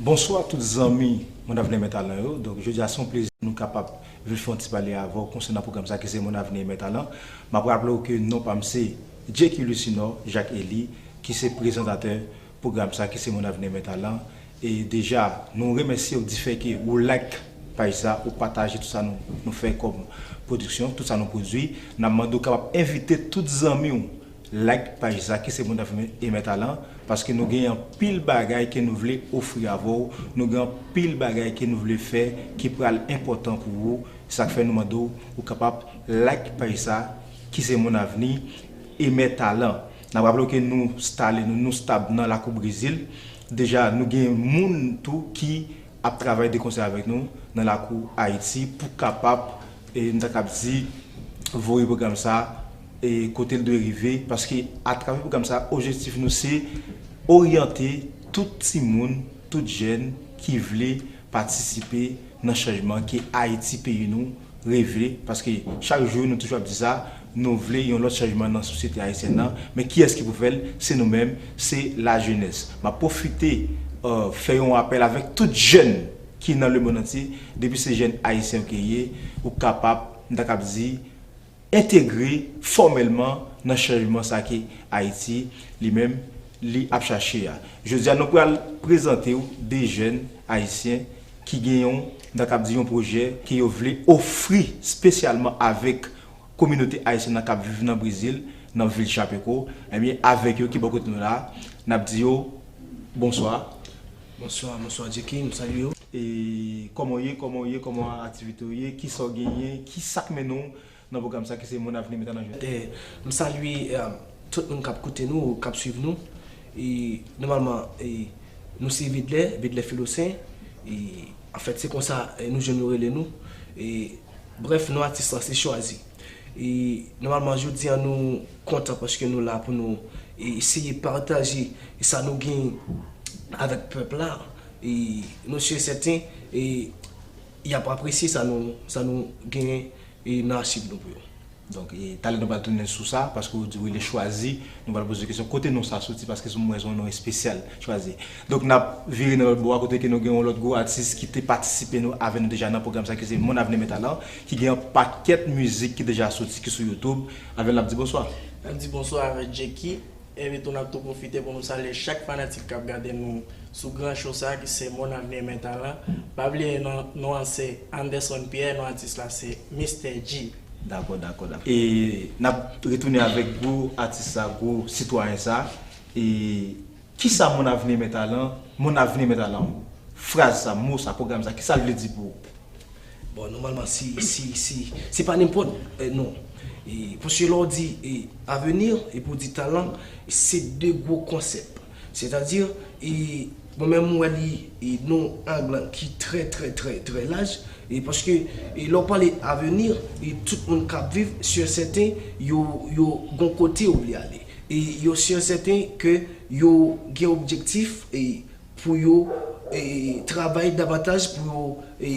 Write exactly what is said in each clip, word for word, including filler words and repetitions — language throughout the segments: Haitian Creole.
Bonswa tout zanmi Mon Avenir Mes Talents yo. Donk, jodi a se yon plezi nou kapab vin fè yon ti pale avè w konsènan pwogram sa ki se Mon Avenir Mes Talents. M ap raple w ke non pa m se Jacky Lucinor Jacques Élie, ki se prezantatè pwogram sa ki se Mon Avenir Mes Talents. E deja, nou remèsye w di fè ke ou like paj sa, ou pataje tout sa nou, nou fè kòm pwodiksyon, tout sa nou pwodui. N ap mande w kapab envite tout zanmi w like paj sa ki se Mon Avenir Mes Talents, paske nou gen anpil bagay ke nou vle ofri avè w, nou gen anpil bagay ke nou vle fè ki pral enpòtan pou ou. Sa k fè nou mande w, ou kapab like paj sa ki se Mon Avenir Mes Talents. N ap raple w ke nou enstale nou, nou stab nan lakou Brezil. Deja, nou gen moun tou ki ap travay de konsè avèk nou nan lakou Ayiti pou kapab, e, m ta kab di, voye pwogram sa, e, kote l dwe rive, paske atravè pwogram sa, objektif nou se oryante tout timoun, tout jèn ki vle patisipe nan chanjman ke Ayiti peyi nou reve, paske chak jou nou toujou ap di sa, nou vle yon lòt chanjman nan sosyete ayisyèn nan, men kiyès ki pou fè l? Se nou menm, se lajenès. M ap pwofite, euh, fè yon apèl avèk tout jèn ki nan lemonn antye, depi se jèn ayisyen ou ke ye, ou kapab, m ta kab di, entegre fòmèlman nan chanjman sa ke Ayiti, li menm, li ap chache a. Jodi a, nou pral prezante w de jèn ayisyen ki gen yon, m ta kab di, yon pwojè ke yo vle ofri espesyalman avèk kominote ayisyèn nan k ap viv nan Brezil, nan vil Chapecó. Ebyen, avèk yo ki bò kote nou la, n ap di yo bonswa. Bonswa, bonswa Jacky, m salye w. E kòman w ye, kòman w ye, kòman aktivite w ye, kisa w genyen, kisa k mennen w nan pwogram sa ki se Mon Avenir Mes Talents jodi a? E, m salye, e, tout moun k ap koute nou, k ap swiv nou. E, nòmalman, e, nou se Vidlè, Vidlè Filosen. E, anfèt, se konsa, e, nou jwenn yo rele nou. E, brèf, non atis lan se Chwazi. E, nòmalman, jodi a, nou kontan paske nou la pou nou, e, eseye pataje sa nou gen avèk pèp la. E, nou si e sèten, e, y ap apresye sa nou, sa nou genyen, e, nan achiv nou pou yo. Donk, e, talè nou pral tounen sou sa, paske w di w rele Chwazi, nou pral poze w kesyon, kote non sa soti, paske se, mwen, se yon non espesyal, Chwazi. Donk, n ap vire nan lòt bò a, kote ke nou gen yon lòt gwo atis ki te patisipe nou, avè nou deja nan pwogram sa, ki se Mon Avenir Mes Talents, ki gen yon pakèt mizik ki deja soti, ki sou YouTube. Avè l, n ap di bonswa. N ap di bonswa avè Jacky. Epi tou, n ap tou pwofite pou nou salye chak fanatik k ap gade nou sou gran show sa ki se Mon Avenir Mes Talents. Pa bliye non, non an se Anderson Pierre, non atis la se Mister G. Dakò, dakò, dakò. E n ap retounen avèk gwo atis sa, gwo sitwayen sa. E kisa Mon Avenir Mes Talents, Mon Avenir Mes Talents? Fraz sa, mo sa, pwogram sa, kisa l vle di pou ou? Bon, nòmalman, si, si, si, se pa nenpòt, e, non. E, paske lè w di, e, avenir, epi w di talan, se de gwo konsèp. Sètadi, e, mwen menm, mwen wè li, e, non ang lan ki trè, trè, trè, trè laj. E paske, e, lè w pale avenir, e, tout moun k ap viv, si e sèten, yo, yo gon kote yo vle ale. E yo si e sèten ke yo gen objektif, e, pou yo, e, travay davantaj pou yo, e,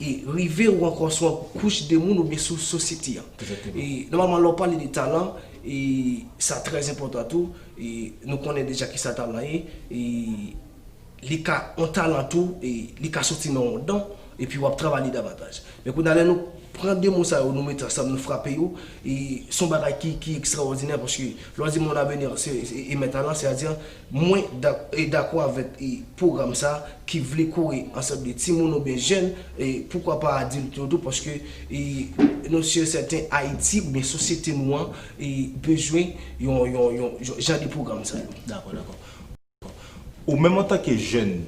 e rive ou ankò sou yon kouch de moun oubyen sou sosyete a. Egzakteman. E nòmalman, lè w pale de talan, e sa trè enpòtan tou, e nou konnen deja kisa talan ye, e li ka yon talan tou, e li ka soti nan yon don, epi w ap travay li davantaj. Men kounye a, lè nou pran de mo sa yo, nou mete ansanm, nou frape yo, e se yon bagay ki, ki ekstraòdinè, paske lè w di Mon Avenir, se, se, e Mes Talents, sètadi, mwen dak-, e dakò avèk, e pwogram sa ki vle kore ansanm de timoun oubyen jèn, e poukwa pa adilt yo tou, paske, e nou si e sèten Ayiti oubyen sosyete nou an, e bezwen yon, yon, yon, yon jan de pwogram sa yo. Dakò, dakò. Ou menm antanke jèn,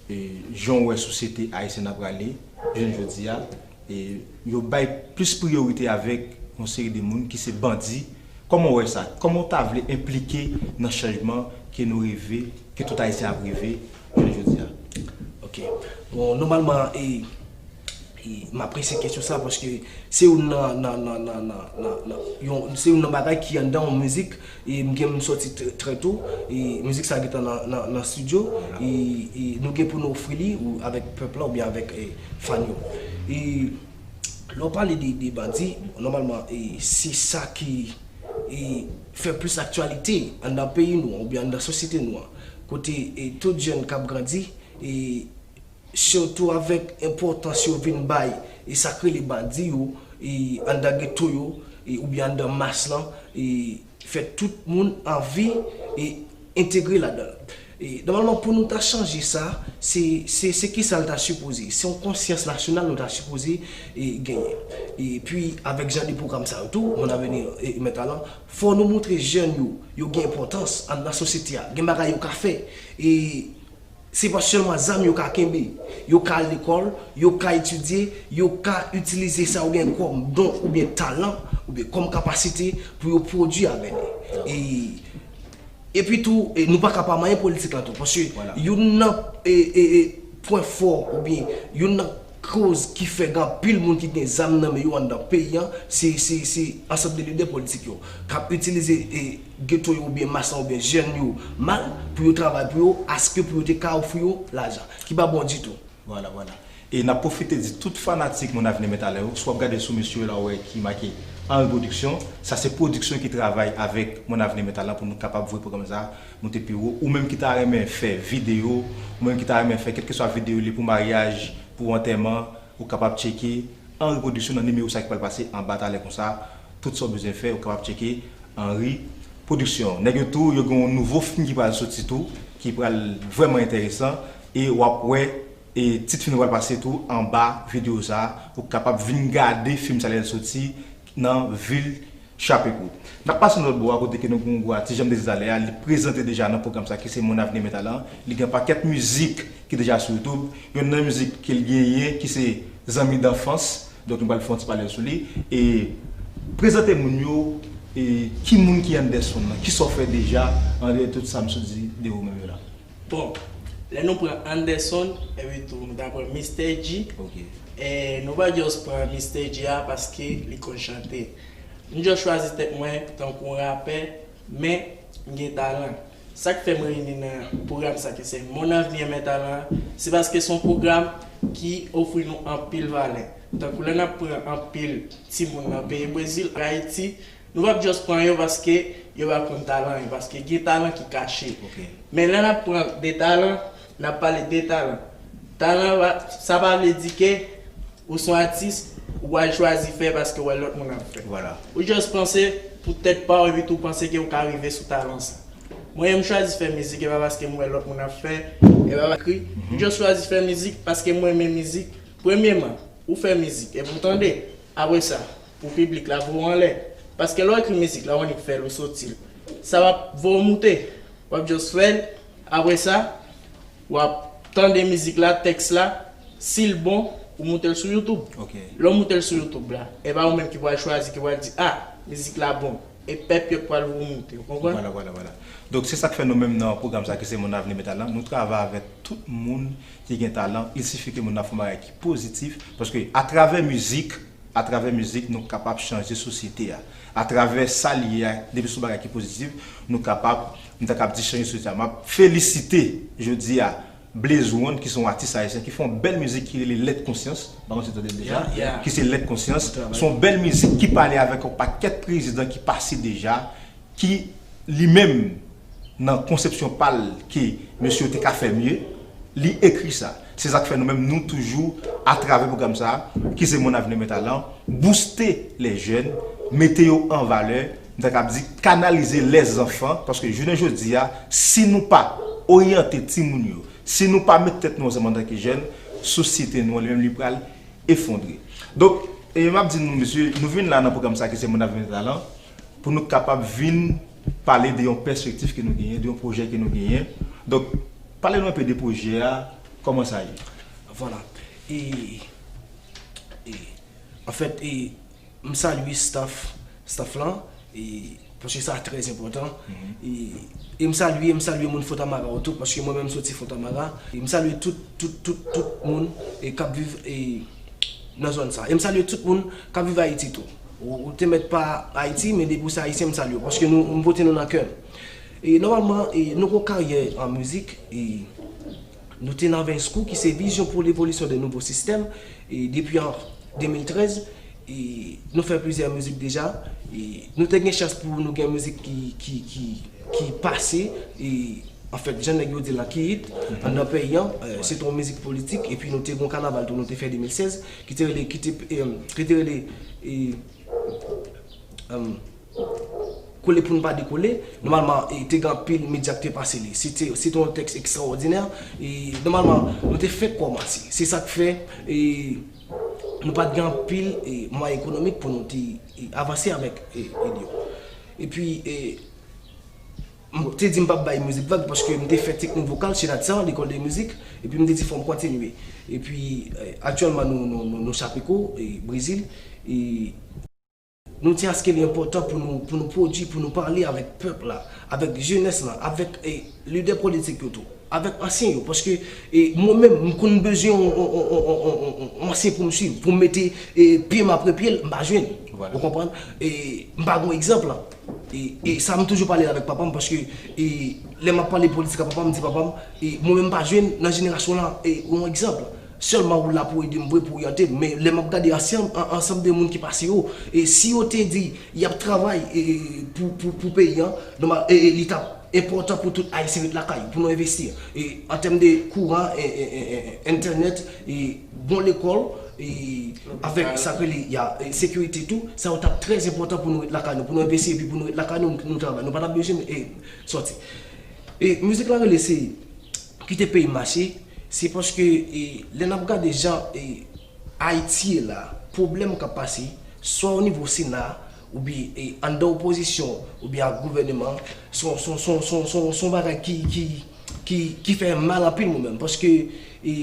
e, jan w wè sosyete ayisyèn nan prale, jounen jodi a, e, yo bay plis priyorite avèk yon seri de moun ki se bandi. Kòman w wè sa? Kòman w ta vle enplike nan chanjman ke nou reve, ke tout Ayisyen ap reve jounen jodi a? Ok. Bon, nòmalman, e, e m apresye kesyon sa paske se youn nan, nan, nan, yon, se youn nan bagay ki anndan yon mizik, e m gen m sòti trè, trè to, e mizik sa gentan nan, nan, nan estidyo, e, e nou gen pou nou ofri li ou avèk pèp la oubyen avèk, e, fan yo. E lè w pale de, de bandi, nòmalman, e se sa ki, e fè plis aktyalite anndan peyi nou an oubyen anndan sosyete nou an. kote e, tout jèn k ap grandi, e, sitou avèk enpòtans yo vin bay e sa k rele bandi yo e, anndan geto yo e, oubyen anndan mas lan, e, fè tout moun anvi e, entegre ladan l. E, nòmalman, pou nou ta chanje sa, se, se, se kisa l ta sipoze? Se yon konsyans nasyonal nou ta sipoze e, genyen. Epi, avèk jan de pwogram sa yo tou, Mon Avenir e, Mes Talents, fò nou montre jèn yo, yo gen enpòtans an, nan sosyete a, gen bagay yo ka fè. E se pa sèlman zam yo ka kenbe. Yo ka al lekòl, yo ka etidye, yo ka itilize sa yo gen kòm don oubyen talan, oubyen kòm kapasite pou yo pwodui avè li. E, epi tou, e, nou pa ka pa manyen politik la tou, paske youn nan e, e, e, pwen fò oubyen youn nan koz ki fè gen anpil moun ki gen zam nan men yo anndan peyi an, se, se, se ansanm de lidè politik yo k ap itilize e, geto yo oubyen mas lan oubyen jèn yo mal pou yo travay pou yo, aske pou yo te ka ofri yo lajan, ki pa bon ditou. Vwala, vwala. E n ap pwofite di tout fanatik Mon Avenir Mes Talents yo, si w ap gade sou mesye yo la, w wè ki make Henri Production, sa se pwodiksyon ki travay avèk Mon Avenir Mes Talents pou nou kapab voye pwogram sa moute pi wo. Ou menm ki ta renmen fè videyo, ou menm ki ta renmen fè kèlkeswa videyo li pou maryaj, pou antèman, ou kapab tcheke Henri Production nan nimewo sa ki pral pase anba talè konsa. Tout sa w bezwen fè, ou kapab tcheke Henri Production. Nèg yo tou, yo gen yon nouvo fim ki pral soti tou, ki pral vrèman enteresan, e w ap wè, e tit fim nan pral pase tou anba videyo sa, pou w kapab vin gade fim sa lè l soti nan vil Chapekout. N ap pase nan lòt bò a kote ke nou gen yon gwo atis, jan m te di talè a, li prezante deja nan pwogram sa ki se Mon Avenir Mes Talents. Li gen pakèt mizik ki deja sou YouTube. Youn nan mizik ke l genyen ki se Zanmi Danfans. Donk nou pral fè yon ti pale sou li. E prezante moun yo, e ki moun ki Anderson nan, kisa w fè deja, andeyò tout sa m sot di de ou menm yo la. Bon, lè nou pran Anderson, epi tou nou ta pran Mister G. Ok. E nou pa just pran Mister G a paske li konn chante. M just chwazi tèt mwen tankou yon rapè, men m gen talan. Sa k fè m reyini nan pwogram sa ki se Mon Avenir Mes Talents, se paske se yon pwogram ki ofri nou anpil valè. Tankou lè n ap pran anpil timoun nan peyi Brezil, Ayiti, nou p ap just pran yo paske yo pa konn talan yo, paske gen talan ki kache. Ok. Men lè n ap pran de talan, n ap pale de talan. Talan, pa- sa pa vle di ke ou se yon atis, ou pral chwazi fè paske w wè lòt moun ap fè. Vwala. Ou just panse pou tèt pa w epi tou panse ke ou ka rive sou talan sa. Mwen, m chwazi fè mizik, e pa paske m wè lòt moun ap fè, e pa ekri. M just chwazi fè mizik paske m renmen mizik. Premyeman, ou fè mizik, epi w tande. Apre sa, pou piblik la voye w anlè. Paske lè w ekri mizik la, w annik fè l, ou soti l. Sa p ap voye w moute. W ap just fè l, apre sa, w ap tande mizik la, tèks la, si l bon, ou moute l sou YouTube. Ok. Lè w moute l sou YouTube la, e pa ou menm ki pral chwazi, ki pral di, ah, mizik la bon. E pèp yo k pral voye w moute, ou konprann? Vwala, vwala, vwala. Donk, se sa k fè nou menm nan pwogram sa ki se Mon Avenir Mes Talents, nou travay avèk tout moun ki gen talan. Il sifi ke moun nan fè yon bagay ki pozitif, paske atravè mizik, atravè mizik, nou kapab chanje sosyete a. Atravè sa l ye a, depi se yon bagay ki pozitif, nou kapab, m ta kab di chanje sosyete a. M ap felisite, jodi a, Blaze One, ki se yon atis ayisyen, ki fè yon bèl mizik ki rele Lèt Konsyans. M pa konn si w tande l deja. Yeah, yeah. Ki se Lèt Konsyans. Travay. Se yon bèl mizik ki pale avèk yon pakèt prezidan ki pase deja, ki li menm, nan konsepsyon pa l, ke mesye yo te ka fè mye, li ekri sa. Se sa k fè nou menm, nou toujou, atravè pwogram sa, ki se Mon Avenir Mes Talents, bouste les jeunes, mete yo an valè, m ta kab di, kanalize les enfants, paske jounen jodi a, si nou pa oryante timoun yo, si nou pa met tèt nou ansanm antanke jèn, sosyete nou an li menm li pral efondre. Donk, e m ap di nou, mesye, nou vin la nan pwogram sa ki se Mon Avenir Mes Talents, pou nou kapab vin pale de yon pèspektiv ke nou genyen, de yon pwojè ke nou genyen. Donk, pale nou enpe de pwojè a, kòman sa ye? Vwala. E, e, anfèt, e, m salye staff, staff lan, e, paske sa trè enpòtan. Mhm. E, e m salye, m salye moun Fontamara yo tou, paske mwen menm m soti Fontamara. E m salye tout, tout, tout, tout moun, e, k ap viv, e, nan zòn sa. E m salye tout moun k ap viv Ayiti tou. Ou, ou te mèt pa Ayiti, men depi w se Ayisyen, m salye w, paske nou, m pote nou nan kè m. E nòmalman, e, nou gon karyè an mizik, e nou te nan Venskou, ki se Vision pour l'évolution d'un nouveau système, e depi an de mil trèz, e nou fè plizyè mizik deja, e nou te gen chans pou nou gen mizik ki, ki, ki, ki pase, e Anfèt, jan nèg yo di la, ki hit anndan peyi an, eh, se te yon mizik politik, epi nou te gen yon kanaval tou, nou te fè de mil sèz, ki te rele, ki te, eh, ki te rele, eh, eh, Kole pou n pa dekole. Nòmalman, eh, te gen anpil medya ki te pase li. Se te, se te yon tèks ekstraòdinè, e nòmalman, nou te fèk kòmanse. Se sa k fè, eh, nou pa t gen anpil, eh, mwayen ekonomik pou nou te, eh, avanse avèk, eh, ide yo. Epi, eh, M te di m p ap bay mizik vag, paske m te fè teknik vokal chez Natsan, lekòl de mizik, epi m te di fò m kontinye. Epi, eh, aktyèlman, nou, nou, nou, nou chape kou, e Brezil, e nou di aske li enpòtan pou nou, pou nou pwodui, pou nou pale avèk pèp la, avèk jenès lan, avèk, eh, lidè politik yo tou, avèk ansyen yo, paske, eh, mwen menm, m konn bezwen yon, yon, yon, yon, yon, yon, yon ansyen pou m swiv, pou m mete, eh, pye m apre pye l, m pa jwenn. Ou konprann? E m pa gen egzanp la. E, e sa m toujou pale avèk papa m, paske, e, lè m ap pale politik ak papa m, m di papa m, e, mwen menm m pa jwenn nan jenerasyon lan, e, yon egzanp. Sèlman ou la pou ede m vre, pou oryante m, men lè m ap gade ansanm, an, ansanm de moun ki pase yo, e si yo te di y ap travay, e, pou, pou, pou peyi an, nòmal, e, e li t ap enpòtan pou tout Ayisyen ret lakay yo, pou nou envesti. E an tèm de kouran, e, e, e, e, entènèt, e bon lekòl, e avèk sa k rele, y a, e, sekirite tou, sa yo t ap trè enpòtan pou nou ret lakay nou, pou nou envesti, epi pou nou ret lakay nou, nou travay. Nou pa t ap bezwen, e, sòti. E mizik la rele se Kite Peyi M Mache, se paske, e, lè n ap gade jan, e, Ayiti ye la, pwoblèm k ap pase, swa o nivo Sena, oubyen, e, anndan opozisyon, oubyen ak gouvèneman, se yon, se yon, se yon, se yon, se yon, se yon bagay ki, ki, ki, ki fè mal anpil mwen menm, paske, e,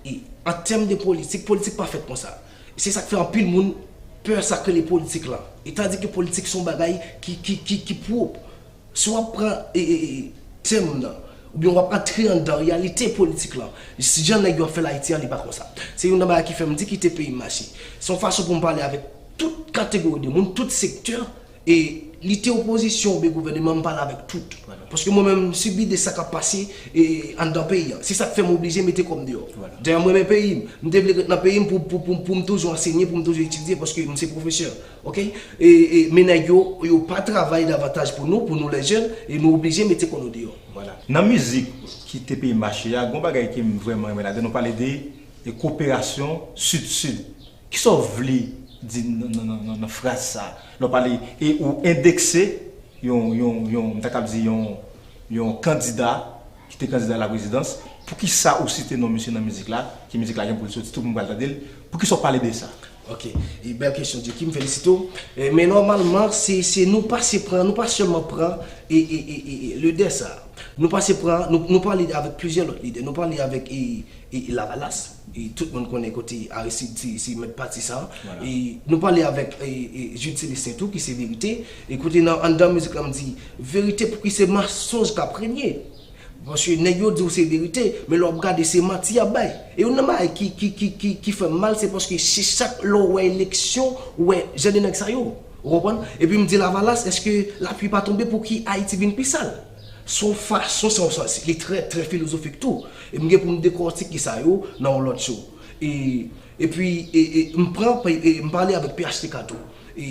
e, an tèm de politik, politik pa fèt konsa. Se sa k fè anpil moun pè sa k rele politik lan. E tandike politik se yon bagay ki, ki, ki, ki pwòp. Si w ap pran, e, e, e, tèm nan, oubyen w ap antre anndan reyalite politik lan, si jan nèg yo ap fè l Ayiti an, li pa konsa. Se youn nan bagay ki fè m di kite peyi m mache. Se yon fason pou m pale avèk tout kategori de moun, tout sektè, e li te opozisyon oubyen gouvèneman, m pale avèk tout. Paske mwen menm, m sibi de sa k ap pase, e, anndan peyi an. Se sa k fè m oblije mete kò m deyò. Dayè, m renmen peyi m. M te vle ret nan peyi m pou, pou, pou, pou m toujou ansenye, pou m toujou etidye, paske m se pwofesè. Oke? E, e, men nèg yo, yo pa travay davantaj pou nou, pou nou lè jèn, e nou oblije mete kò nou deyò. Vwala. Nan mizik Kite Peyi M Mache a, gon bagay ke m vrèman renmen ladan, nou pale de, e, koperasyon Sid-Sid. Kisa w vle di nan, nan, nan, nan, nan fraz sa? Lè w pale, e ou endekse yon, yon, yon, m ta kab di yon, yon kandida ki te kandida a la prezidans, poukisa ou site non misye nan mizik la, ke mizik la gen pou l soti, tout moun pral tande l, poukisa w pale de sa? Ok, e bèl kesyon, Djeki, m felisite w. E, men nòmalman, se, se nou pase pran, nou pa sèlman pran e, e, e, e, e, lide sa. Nou pase pran, nou, nou pale avèk plizyè lòt lidè. Nou pale avèk e, e, e Lavalas. E tout moun konnen kote Aristide se, se mèt pati sa. E nou pale avèk e, e Jude Célestin tou, ki se Verite. E kote nan, anndan mizik la, m di, Verite, pou ki se mansonj k ap renye? Paske nèg yo di w se verite, men lè w ap gade, se manti y ap bay. E youn nan bagay ki, ki, ki, ki, ki fè m mal, se paske se chak lè w wè eleksyon, w wè jan de nèg sa yo. Ou konprann? Epi m di Lavalas, èske lapli pa tonbe pou ki Ayiti vin pi sal? Se yon fason, se yon, se, li trè, trè filozofik tou. E m gen pou m dekòtike sa yo nan yon lòt show. E, epi, e, e, m pran, e, m pale avèk P H T K tou. E,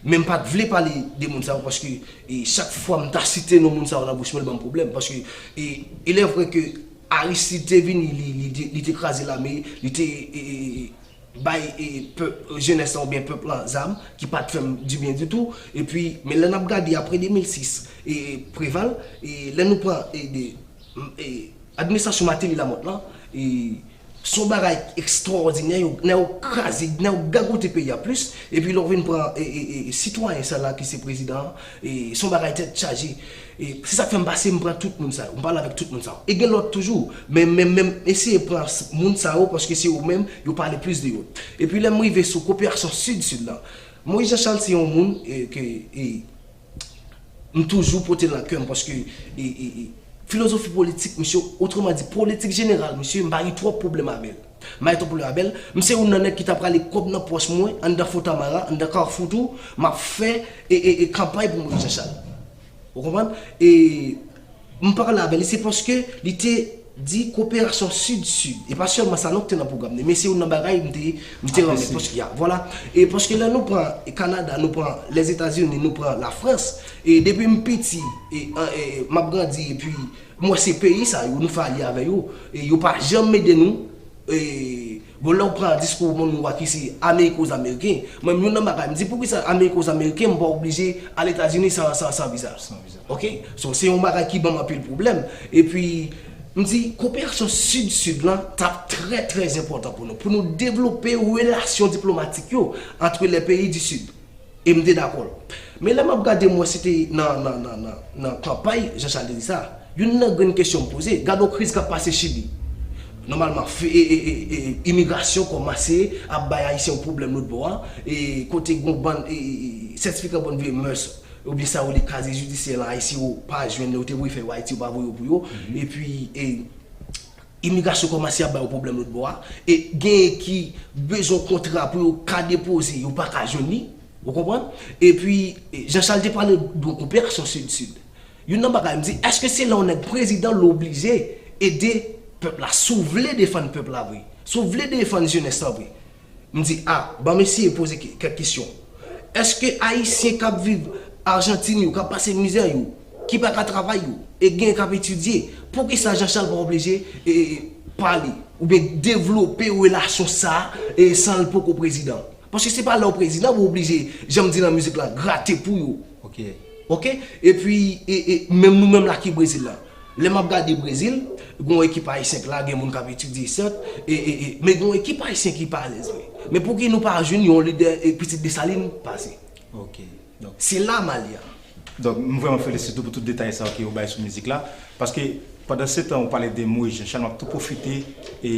men m pa t vle pale de moun sa yo, paske, e, chak fwa m ta site non moun sa yo nan bouch mwen, li ban m pwoblèm. Paske, e, il est vrai que Aristide te vini, li, li, li, li te kraze lame, li te, e, e, e, bay, e, pèp, jenès lan oubyen pèp lan zam, ki pa t fè m dibyen ditou. Epi, men lè n ap gade apre de mil sis, e, Preval, e, lè nou pran, e, de, e, administrasyon Martelly Lamothe lan, e, se yon bagay ekstraòdinè, yo, nèg yo kraze, nèg yo gagote peyi a plis, epi lè w vin pran, e, e, e, sitwayen sa la ki se prezidan an, e, se yon bagay tèt chaje. E se sa k fè m pase, m pran tout moun sa yo. M pale avèk tout moun sa yo. E gen lòt toujou. Men, men, men, eseye pran s-, moun sa yo, paske se yo menm, yo pale plis de yo. Epi lè m rive sou koperasyon Sid-Sid lan, Moïse Jean Charles se yon moun, e, ke, e, m toujou pote l nan kè m, paske, e, e, e, filozofi politik misye, otreman di, politik jeneral misye, m pa gen twòp pwoblèm avè l. M pa gen twòp pwoblèm avè l. M se youn nan nèg ki ta prale kòb nan pòch mwen, anndan Fontamara, anndan Kafou tou, m ap fè, e, e, e, kanpay pou Moïse Jean Charles. Ou konprann? E m pale avè li, se paske li te di koperasyon sid-sid. E pa sèlman sa non ki te nan pwogram li, men se youn nan bagay m te, m te renmen. Apresye. Paske, ya, vwala. E paske lè nou pran Kanada, nou pran Lèzetazini, nou pran Lafrans, e depi m piti, e, an, e, m ap grandi, epi m wè se peyi sa yo, nou fè alye avè yo, e yo pa janm ede nou, e, bon, lè w pran diskou moun ou a ki se Americo-Ameriken, mwen, youn nan bagay, m di, poukisa Americo-Ameriken, m pa oblije al Etazini san, san, san viza? San viza. Ok? So, se yon bagay ki ban m anpil pwoblèm. Epi, m di, koperasyon sid-sid lan t ap trè, trè enpòtan pou nou, pou nou devlope relasyon diplomatik yo antre lè peyi di Sid. E m te dakò. Men lè m ap gade, m wè se te nan, nan, nan, nan, nan kanpay Jean Charles te di sa. Youn nan grenn kesyon m poze, gade yon kriz k ap pase Chili. Nòmalman, fi- e, e, e, e, imigrasyon kòmanse ap bay Ayisyen yon pwoblèm lòt bò a, e kote gon bann, e, e, e, sètifika bòn vye mès, oubyen sa yo rele kaziye jidisyè lan, Ayisyen yo pa jwenn, yo te voye fè yo Ayiti, yo pa voye yo pou yo. Epi, e, imigrasyon kòmanse ap ba yo pwoblèm lòt bò a. E genyen ki bezwen kontra pou yo ka depoze, yo pa ka jwenn li. Ou konprann? Epi, e, Jean Charles te pale de yon koperasyon sid-sid. Youn nan bagay, m di, èske se lè yon nèg prezidan, l oblije ede pèp la? Si w vle defann pèp la vre, si w vle defann jenès la vre, m di, a, ban m eseye poze ke- kèk kesyon. Èske Ayisyen k ap viv Ajantin yo, k ap pase mizè yo, ki pa ka travay yo, e gen k ap etidye, poukisa Jean Charles pa oblije, e, e, pale oubyen devlope relasyon sa a, e, san l poko prezidan? Paske se pa lè w prezidan pou w oblije, jan m di nan mizik la, grate pou yo. Ok. Ok? Epi, e, e, menm nou menm la ki Brezil la. Lè m ap gade Brezil, gen yon ekip ayisyen k la, gen moun k ap etidye, sèt, e, e, e, men gen yon ekip ayisyen ki pa alèz vre. Men pouki nou pa jwenn yon lidè, e, pitit Desalin pase? Ok. Donk, se la m al ye a. Donk, m vrèman felisite w pou tout detay sa yo ke w bay sou mizik la. Paske, pandan se tan, ou pale de Moïse Jean Charles, m ap tou pwofite e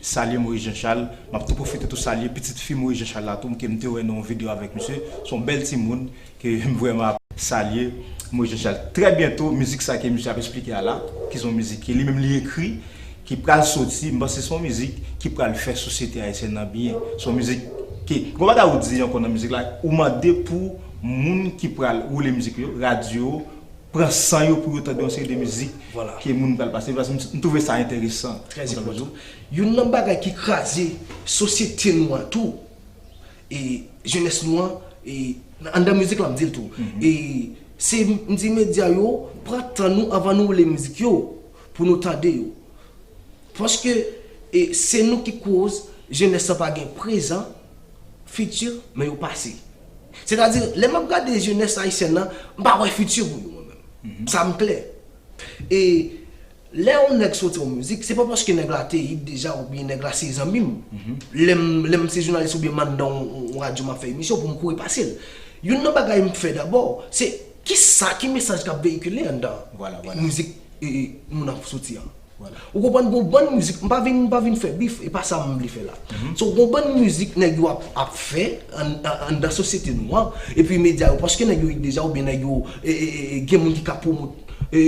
salye Moïse Jean Charles. M ap tou pwofite tou salye pitit fi Moïse Jean Charles la tou, ke m te wè nan yon videyo avèk misye. Se yon bèl timoun ke m vrèman ap salye. Moïse Jean Charles, trè byento, mizik sa ke misye ap esplike a la, ki se yon mizik ke li menm li ekri, ki pral soti, m panse se yon mizik ki pral fè sosyete ayisyèn nan byen. Se yon mizik ke, gon bagay ou di ankò nan mizik la, ou mande pou moun ki pral woule mizik yo, radyo yo, pran san yo pou yo tande yon seri de mizik Vwala. Ke moun pral pase. Paske m, m twouve sa enteresan. Trè enpòtan. Youn nan bagay ki kraze sosyete nou an tou, e jenès nou an, e anndan mizik la m di l tou. E se, m di medya yo, pran tan nou anvan nou woule mizik yo, pou nou tande yo. Paske, e, se nou ki koz jenès la pa gen prezan, fiti, men yo pase. Sètadi, lè m ap gade jenès ayisyèn nan, m pa wè fiti pou yo, mwen menm. Sa m klè. E lè yon nèg soti yon mizik, se pa paske nèg la te hit deja oubyen nèg la se zanmi m. Lè m, lè m se jounalis oubyen m anndan yon, yon radyo m ap fè emisyon pou m kouri pase l. Youn nan bagay m fè dabò, se kisa, ki mesaj k ap veyikile anndan Vwala, vwala. Mizik, e, e, moun ap soti an. Vwala. Ou konprann, gon bann mizik, m pa vin, m pa vin fè bif, e pa sa m vle fè la. So, gon bann mizik nèg yo ap, ap fè an, an, anndan sosyete nou an, epi medya yo, paske nèg yo hit deja, oubyen nèg yo, e, e, e, e, gen moun ki ka pwomot, e,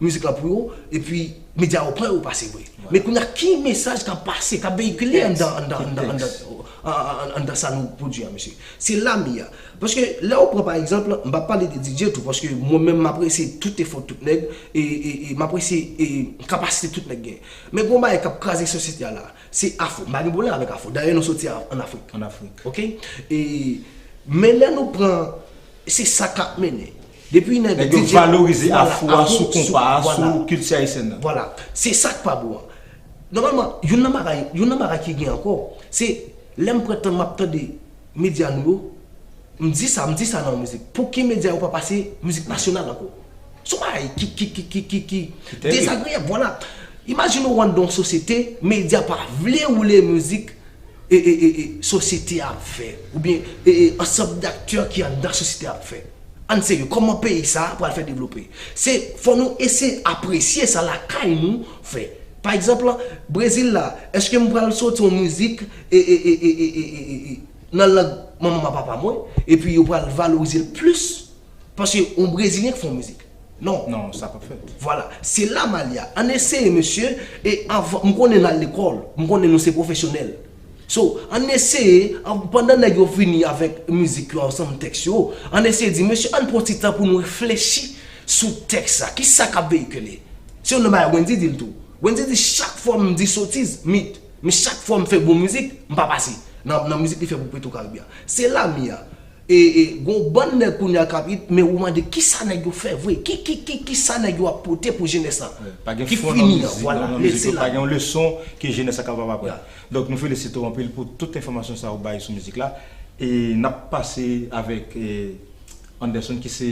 mizik la pou yo, epi medya yo pran yo pase vre. Vwala. Men kounye a, ki mesaj k ap pase, k ap veyikile anndan, anndan, anndan, anndan, anndan sa nou pwodui a, mesye? Se la m ye a. Paske lè w pran, pa egzanp, m p ap pale de D J tou, paske mwen menm, m apresye tout efò tout nèg, e, e, e m apresye, e, kapasite tout nèg gen. Men gon bagay k ap kraze sosyete a la, se afro. M pa gen pwoblèm avèk afro. Dayè, nou soti a- ann Afrik. Ann Afrik. Ok? E, men lè nou pran, se sa k ap mennen. Depi nèg Nèg yo D J valorize vwala, afro a afro sou sou- konpa a, vwala. Sou kilti ayisyèn nan. Vwala. Se sa k pa bon an. Nòmalman, youn nan bagay, youn nan bagay ki gen ankò, se lè m pran tan m ap tande medya nou yo, m di sa, m di sa nan yon mizik. Pouki medya yo pa pase mizik nasyonal ankò? Se yon bagay ki, ki, ki, ki, ki, ki Ki tèrib. Dezagreyab, vwala. Imajine w anndan yon sosyete, medya pa vle woule mizik, e, e, e, e, sosyete a ap fè, oubyen, e, e, ansanm daktè ki anndan sosyete a ap fè. Ann serye, kòman peyi sa a pral fè devlope? Se, fò nou eseye apresye sa lakay nou fè. Pa egzanp, Brezil la, èske m pral soti yon mizik, e, e, e, e, e, e, e, e, nan lang manman m ak papa mwen, epi yo pral valorize l plis? Paske yon Brezilyen k fè yon mizik. Non. Non, sa p ap fèt. Vwala. Se la m al ye a. Ann eseye, mesye, e anvan, m konnen n al lekòl, m konnen nou se pwofesyonèl. So, ann eseye, an, pandan nèg yo vini avèk mizik yo, ansanm tèks yo, ann eseye di, mesye, ann pran ti tan pou nou reflechi sou tèks sa. Kisa k ap veyikile? Se youn nan bagay Wendy di l tou. Wendy di chak fwa m di sotiz, m hit. Men chak fwa m fè bon mizik, m pa pase. Nan, nan mizik li fè pou Petro Caribbean. Se la m ye a. E, e, gon bann nèg kounye a k ap hit, men ou mande kisa nèg yo fè vre, ki, ki, ki, kisa nèg yo ap pote pou jenès la. Ki fini an, vwala, se la. Pa gen leson ke jenès la kapab aprann. Donk nou felisite w anpil pou tout enfòmasyon sa ou bay sou mizik la. E n ap pase avèk, e, Anderson ki se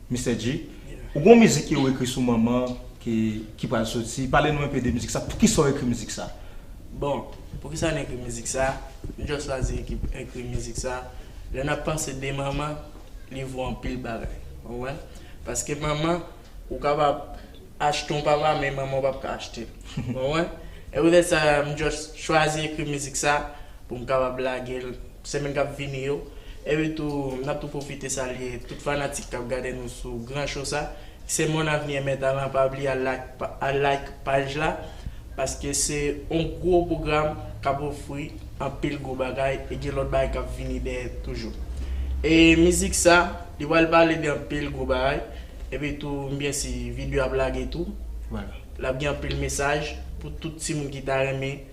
Mister G. Ou gon mizik ki ou ekri sou manman ki, ki pral soti. Pale nou enpe de mizik sa. Poukisa ou ekri mizik sa? Bon, poukisa n ekri mizik sa? M just chwazi ekri, ekri mizik sa. Lè n ap panse de manman, li vo anpil bagay. Ou konprann? Paske manman, ou kapab achte yon papa, men manman w p ap ka achte l. Ou konprann? E poutèt sa, m just chwazi ekri mizik sa pou m kapab lage l semèn k ap vini yo. Epi tou, n ap tou pwofite salye tout fanatik k ap gade nou sou gran show sa. Se Mon Avenir Met Talent, pa bliye al like, al like paj la, paske se yon gwo pwogram k ap ofri anpil gwo bagay e gen lòt bagay k ap vini dèyè toujou. E mizik sa, li pral pale de anpil gwo bagay, epi tou, m byen si videyo ap lage tou. L ap gen anpil mesaj pou tout timoun ki ta renmen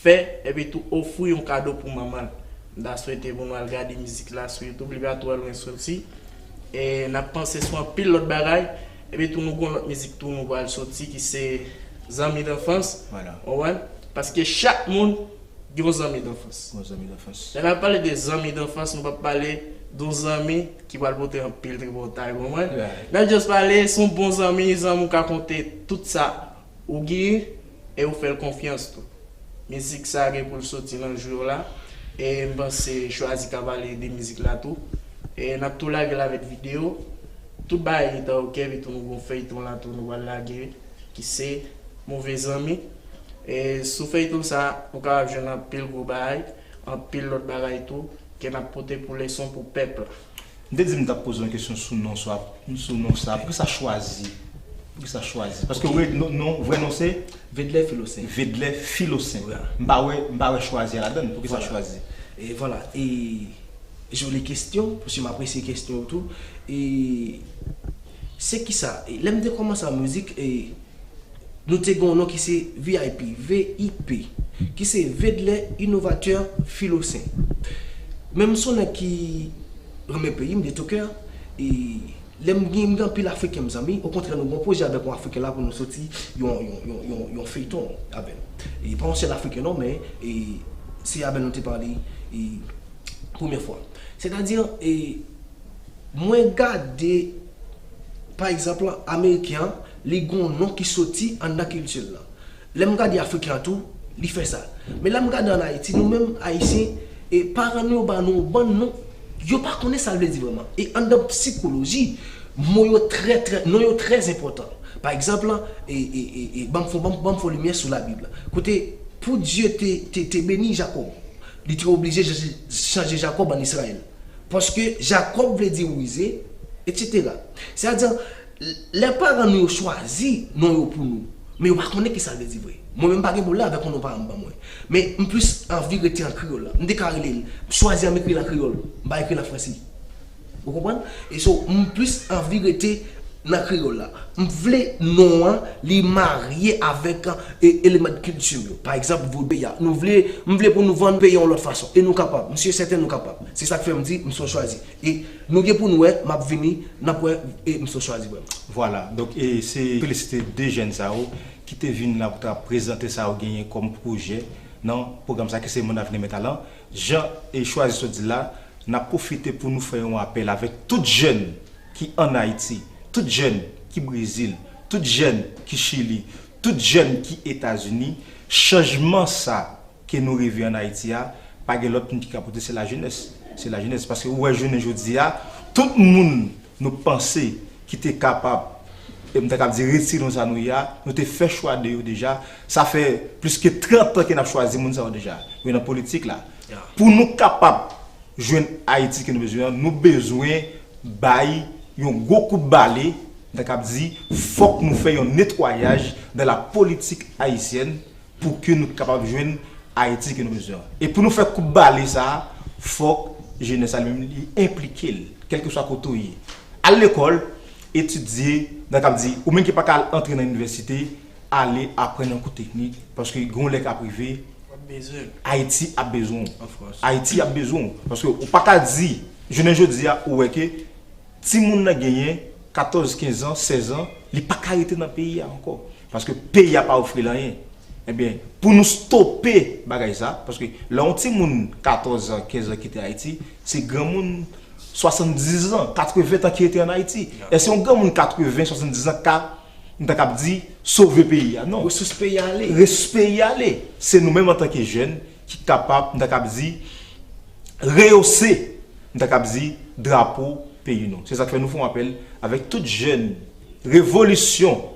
fè, epi tou ofri yon kado pou manman l. M ta swete pou nou al gade mizik la sou YouTube, li pa twò lwen soti. E n ap panse sou anpil lòt bagay, epi tou nou gon lòt mizik tou nou pral soti ki se Zanmi Danfans. Ou konprann? Paske chak moun gen yon zanmi danfans. Lè n ap pale de zanmi danfans, nou p ap pale de yon zanmi ki pral pote anpil tripotay, ou konprann? N ap just pale, se yon bon zanmi, zanmi ou ka konte tout sa ou genyen e ou fè l konfyans tou. Mizik sa gen pou l soti nan jou yo la, e m panse Chwazi ka pale de mizik la tou. E n ap tou lage l avèk videyo. Tout bagay gentan oke, epi tou nou gon feyton la tou nou pral lage, ki se Move Zanmi. E sou feyton sa, ou kapab jwenn anpil gwo bagay, anpil lòt bagay tou, ke n ap pote pou leson pou pèp la. M te di m t ap poze yon kesyon sou non sa, sou non sa. Poukisa Chwazi? Poukisa Chwazi? Paske non, non, vrè non se? Vedlè Filosen. Vedlè Filosen. M pa wè, m pa wè Chwazi a ladann. Poukisa Chwazi? E vwala, e joli kesyon, paske m apresye kesyon ou tou. E se kisa? E lè m te kòmanse an mizik, e Nou te gen yon non ki se V I P, V I P, ki se Vedlè Inovatè Filosen. Men m se yon nèg ki renmen peyi m de tout kè, e lè m gen, m gen anpil Afriken m zanmi, okontrè nou gen yon pwojè avèk yon Afriken la pou nou soti yon, yon, yon, yon, yon feyton avè l. E pa yon sèl Afriken non, men e se avè l nou te pale e premyè fwa. Sètadi, e Mwen gade, pa egzanp, Ameriken an, li gen yon non ki soti anndan kilti l lan. Lè m gade Afriken an tou, li fè sa. Men lè m gade ann Ayiti, nou menm Ayisyen, e paran nou yo ba nou yon bann non, yo pa konnen sa l vle di vrèman. E anndan sikoloji, mo yo trè, trè, non yo trè enpòtan. Pa egzanp, e, e, e, e, ban m fè, ban m, ban m fè limyè sou Labib la. Kote, pou Dye te, te, te beni Jakòb, li te oblije chanje, chanje Jakòb an Izrayèl. Paske Jakòb vle di rize, etsetera. Sètadi, lè paran nou yo chwazi non yo pou nou, men yo pa konnen kisa l vle di vre. Mwen menm m pa gen pwoblèm avèk yon non paran m ban mwen. Men m plis anvi rete an kreyòl la. M te ka rele l, m chwazi an m ekri l an kreyòl, m pa ekri l an franse. Ou konprann? E so, m plis anvi rete nan kreyòl la. M vle non an, li marye avèk e, eleman kilti m yo. Pa egzanp, vodou peyi a. Nou vle, m vle pou nou vann peyi a yon lòt fason. E nou kapab. M si e sèten nou kapab. Se sa k fè m di, m se yon Chwazi. E nou gen pou nou wè, m ap vini, n ap wè, e m se yon Chwazi vrèman. Vwala. Donk, e se felisite de jèn sa yo ki te vin la pou ta prezante sa yo genyen kòm pwojè nan pwogram sa ki se Mon Avenir Met Talent. Jan e Chwazi sot di la, n ap pwofite pou nou fè yon apèl avèk tout jèn ki ann Ayiti, tout jèn ki Brezil, tout jèn ki Chili, tout jèn ki Etazini, chanjman sa ke nou rive ann Ayiti a, pa gen lòt moun ki ka pote, se lajenès. Se lajenès. Paske ou wè jounen jodi a, tout moun nou panse ki te kapab, e m ta kab di retire nou sa nou ye a, nou te fè chwa de yo deja. Sa fè plis ke trant an ke n ap chwazi moun sa yo deja. Yo nan politik la. Pou nou kapab jwenn Ayiti ke nou bezwen an, nou bezwen bay yon gwo kout bale, m ta kab di, fòk nou fè yon netwayaj dans la politique haïtienne pou ke nou kapab jwenn Ayiti ke nou bezwen an. E pou nou fè kout bale sa a, fòk jenès la li menm li enplike l, kèlkeswa kote w ye. Al lekòl, etidye, m ta kab di, ou menm ki pa ka al antre nan inivèsite, ale aprann yon kou teknik, paske gen yon lè k ap rive, Wap bezwen. Ayiti ap bezwen w. Of course. Ayiti ap bezwen w. Paske ou pa ka di, jounen jodi a, ou wè ke timoun nan genyen katòz, kenz an, sèz an, li pa ka rete nan peyi a ankò. Paske peyi a pa ofri l anyen. Ebyen, pou nou stope bagay sa, paske lè yon timoun katòz an, kenz an kite Ayiti, se granmoun swasanndiz an, katreven an ki rete ann Ayiti. Èske yon granmoun katreven, swasanndiz an ka, nou ta kab di, sove peyi a? Non. Resous peyi a ale. Resous peyi a ale. Se nou menm antanke jèn ki kapab, nou ta kab di, reyose, nou ta kab di, drapo peyi nou. Se sa k fè nou fè yon apèl avèk tout jèn. Revolisyon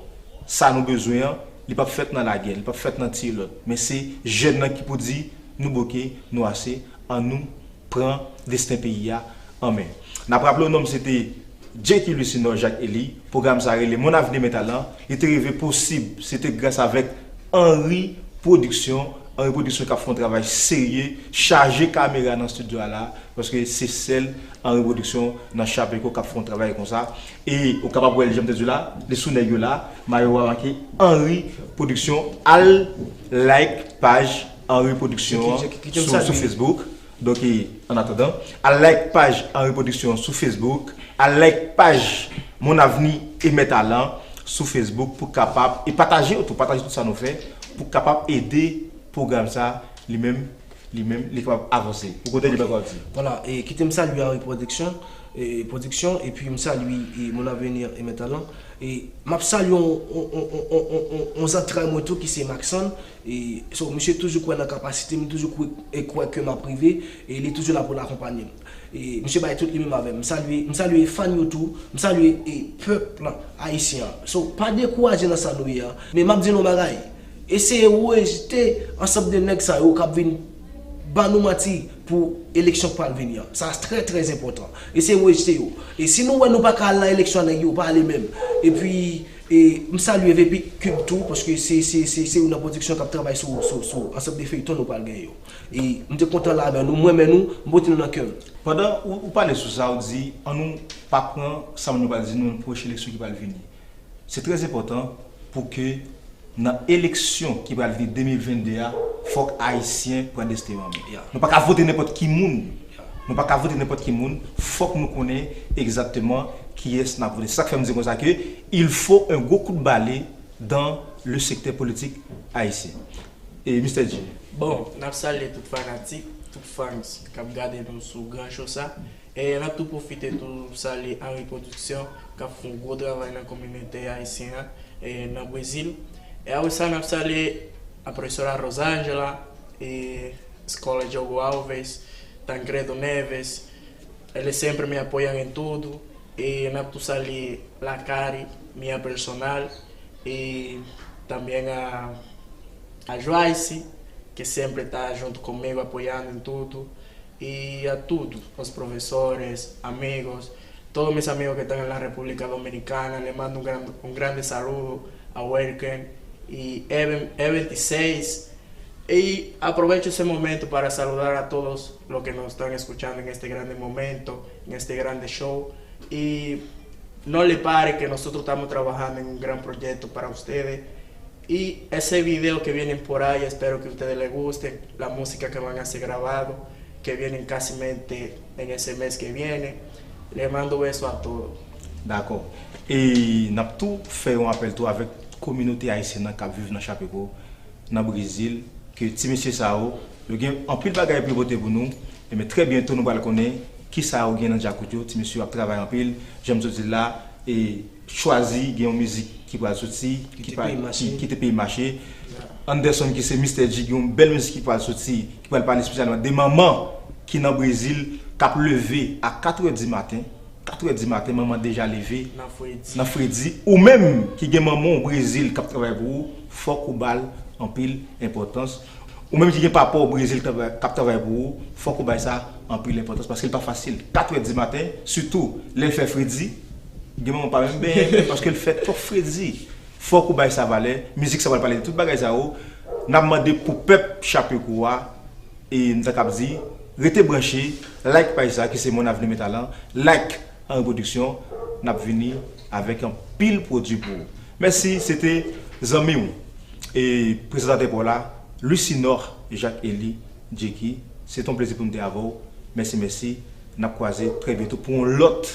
sa nou bezwen an, li p ap fèt nan lagè, li p ap fèt nan tiye lòt. Men se jèn nan ki pou di, nou boke, nou ase, annou pran desten peyi a an men. N ap raple w, non m se te Jackie Lucinor Jacques Élie. Pwogram sa rele Mon Avenir Mes Talents. Li te rive posib, se te gras avèk Henri Production. Henri Production k ap fè yon travay serye, chaje kamera nan estidyo a la, paske se sèl Henri Production nan Chapeko k ap fè yon travay konsa. E ou kapab wè l, jan m te di w la, li sou nèg yo la, mayo a make Henri Production. Al like paj Henri Production an sou, sou Facebook. Donk, e, an atandan, al like paj Henri Production sou Facebook, al like paj Mon Avenir et Mes Talents sou Facebook pou kapab, e pataje yo tou, pataje tout sa nou fè, pou kapab ede pwogram sa, li menm, li menm, li kapab avanse. Pou kote li pa di. Vwala, e kite m salye Henri Production, e, Production, epi m salye, e, Mon Avenir et Mes Talents. E m ap salye yon, yon, yon, yon, yon, yon, yon zantray mwen tou ki se Maxon. E, so, misye toujou kwè nan kapasite m, li toujou kwè, e kwè ke m ap rive, e li toujou la pou l akonpanye m. E misye bay tout li menm avè m. M salye, m salye fan yo tou, m salye, e, pèp ayisyen an. So, pa dekouraje nan sa nou ye a. Men m ap di nou yon bagay, eseye rejte ansanm de nèg sa yo k ap vin ban nou manti pou eleksyon k pral vini an. Sa trè, trè enpòtan. Eseye rejte yo. E si nou wè nou pa ka al nan eleksyon a nèg yo, pa ale menm. Epi, e, m salye V P Cube tou, paske se, se, se, se youn nan pwodiksyon k ap travay sou, sou, sou ansanm de feyton nou pral gen yo. E m te kontan la avè nou, m renmen nou, m pote nou nan kè m. Pandan ou, ou pale sou sa, ou di, annou pa pran sa moun yo pral di nou nan pwochen eleksyon ki pral vini. Se trè enpòtan pou ke nan eleksyon ki pral vini de mil vennde a, fòk Ayisyen pran desten yo an men. Nou pa ka vote nenpòt ki moun. Nou pa ka vote nenpòt ki moun. Fòk nou konnen egzakteman kiyès n ap vote. Se sa k fè m di konsa ke il faut un gros coup de balai dans le secteur politique haïtien. E Mistè Dji. Bon, n ap salye tout fanatik, tout fans k ap gade nou sou gran cho sa. E n ap tou pwofite tou salye Henri Production k ap fè yon gwo travay nan kominote ayisyen an, e nan Brezil. E apre sa, n ap salye a profesora Rosângela, e escola Diogo Alves, Tancredo Neves, ele sempre me apoian em tudo, e n ap tou salye Lakari, minha personal, e também a, a Joyce, que sempre tá junto comigo, apoiando em tudo, e a tudo, os professores, amigos, todos mis amigos que están en la República Dominicana, le mando un gran, un grande saludo a Werken y E veintiséis. Y aprovecho ese momento para saludar a todos los que nos están escuchando en este grande momento, en este grande show. Y no le pare que nosotros estamos trabajando en un gran proyecto para ustedes. Y ese video que vienen por ahí, espero que a ustedes les guste, la música que van a ser grabado, que vienen casi en ese mes que viene. Les mando beso a todos. Dakò. E n ap tou fè yon apèl tou avèk kominote ayisyèn nan k ap viv nan Chapeko, nan Brezil, ke ti mesye sa yo, yo gen anpil bagay pou yo pote pou nou. Ebyen, trè byento nou pral konnen kisa yo gen nan djakout yo. Ti mesye yo ap travay anpil. Jan m sot di l la, e chwazi gen yon mizik ki pral soti, ki te peyi mache. Anderson ki se Mistè Dji gen yon bèl mizik ki pral soti, ki pral pale espesyalman de manman ki nan Brezil, k ap leve a katrè di maten. Katrè di maten, manman deja leve nan fredi. Ou menm ki gen manman w Brezil k ap travay pou ou, fòk ou ba l anpil enpòtans. Ou menm ki gen papa w Brezil k ap travay pou ou, fòk ou bay sa anpil enpòtans, paske l pa fasil. Katrè di maten, sitou lè l fè fredi, gen manman pa menm benyen, paske l fè twòp fredi. Fòk ou bay sa valè. Mizik sa pral pale de tout bagay sa yo. N ap mande pou pèp Chapeko a, e m ta kab di, rete branche, like paj sa ki se Mon Avenir Mes Talents, like Henri Production, n ap vini avèk anpil pwodui pou ou. Mèsi, se te Zanmi w e prezantatè pa w la, Lucinor Jacques Élie Djeky, se t on plezi pou m te avè w. Mèsi, mèsi. N ap kwaze trè byento pou yon lòt,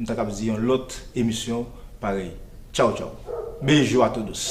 m ta kab di yon lòt emisyon parèy. Tchaw, tchaw. Beijo a todos.